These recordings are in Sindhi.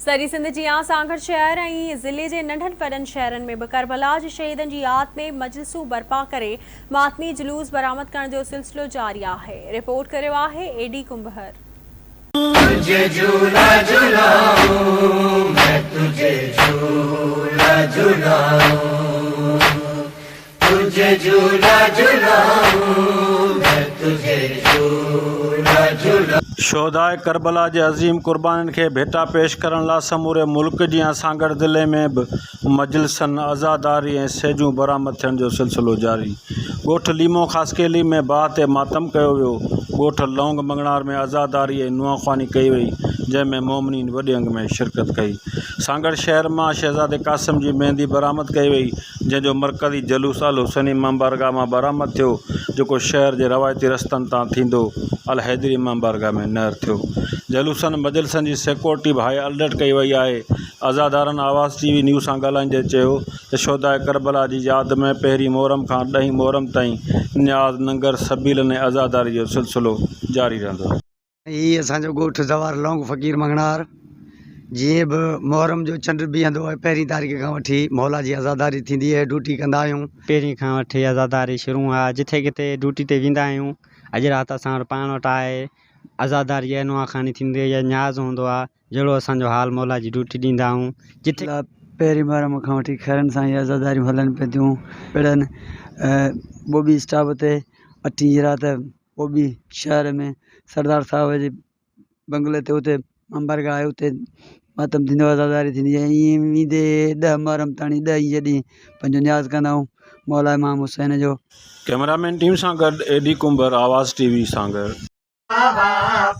سڄي سنڌ جيان سانگهڙ شهر ۽ ضلعي جي ننڍن وڏن شهرن ۾ به ڪربلا جي شهيدن جي ياد ۾ مجلسون برپا ڪري ماتمي جلوس برآمد ڪرڻ جو سلسلو جاري آهي. رپورٽ ڪريو آهي اي ڊي ڪنڀر. تجھي جھولا جھلائون مين تجھي جھولا جھلائون تجھي جھولا جھلائون مين تجھي جھولا جھلائون. شهداء ڪربلا جي عظيم قربانين کي ڀيٽا پيش ڪرڻ لا سموري ملڪ جيان سانگهڙ ضلعي ۾ به مجلسن، عزاداري ۽ سيجون برآمد ٿيڻ جو سلسلو جاري. ڳوٺ ليمو خاصخيلي ۾ باهه تي ماتم ڪيو ويو. ڳوٺ لونگ مڱڻهار ۾ عزاداري ۽ نوحه خواني ڪئي وئي، جنهن ۾ مومنين وڏي انگ ۾ شرڪت ڪئي. سانگهڙ شهر مان شهزادي قاسم جي ميندي برآمد ڪئي وئي، جنهن جو مرڪزي جلوس الحسيني امامبارگاهه مان برآمد ٿيو، جيڪو شهر جي روايتي رستن تان ٿيندو الحيدري امامبارگاهه ۾ نهر ٿيو. جلوسن مجلسن جي سيڪيورٽي به هاء الرٽ ڪئي وئي آهي. عزادارن آواز ٽي وي نيوز سان ڳالهائيندي چيو ته شهداء ڪربلا جي ياد ۾ پهرين محرم کان ڏهين محرم تائين نياز، ننگر، سبيلن ۽ عزاداري جو سلسلو جاري رهندو. هي اسان جو ڳوٺ زوار لونگ فقير مڱڻهار جيئن به محرم جو چنڊ بيهندو آهي پهرين تاريخ کان وٺي مولا جي عزاداري ٿيندي آهي ڊوٽي ڪندا آهيون. پهرين کان وٺي عزاداري شروع آهي جٿي ڪٿي ڊوٽي تي ويندا آهيون اڄ رات اسان وٽ پاڻ وٽ آهي عزاداري آهي نوحه خواني ٿيندي آهي نياز هوندو آهي جهڙو اسان جو حال مولا جي ڊوٽي ڏيندا آهيون جٿي. پهرين محرم کان وٺي خيرن سان هي عزاداريون هلن پيون ٿيون پڙن ٻوٻي اسٽاپ تي اٺين جي رات ٻوٻي شهر ۾ سردار صاحب جي بنگلي تي اتي امبرگاهه آهي اتي ماتم ٿيندو آهي عزاداري ٿيندي آهي ائين ويندي ڏهه محرم تاڻي ڏهه ئي ڏينهن پنهنجو نياز ڪندا آهيون مولا امام حسين جو. ڪئميرا مين ٽيم سان گڏ اي ڊي ڪنڀر آواز ٽي وي سانگهڙ.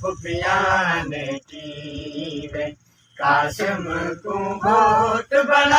پڦيان ڪيوين قاسم تون گهوٽ بڻايو.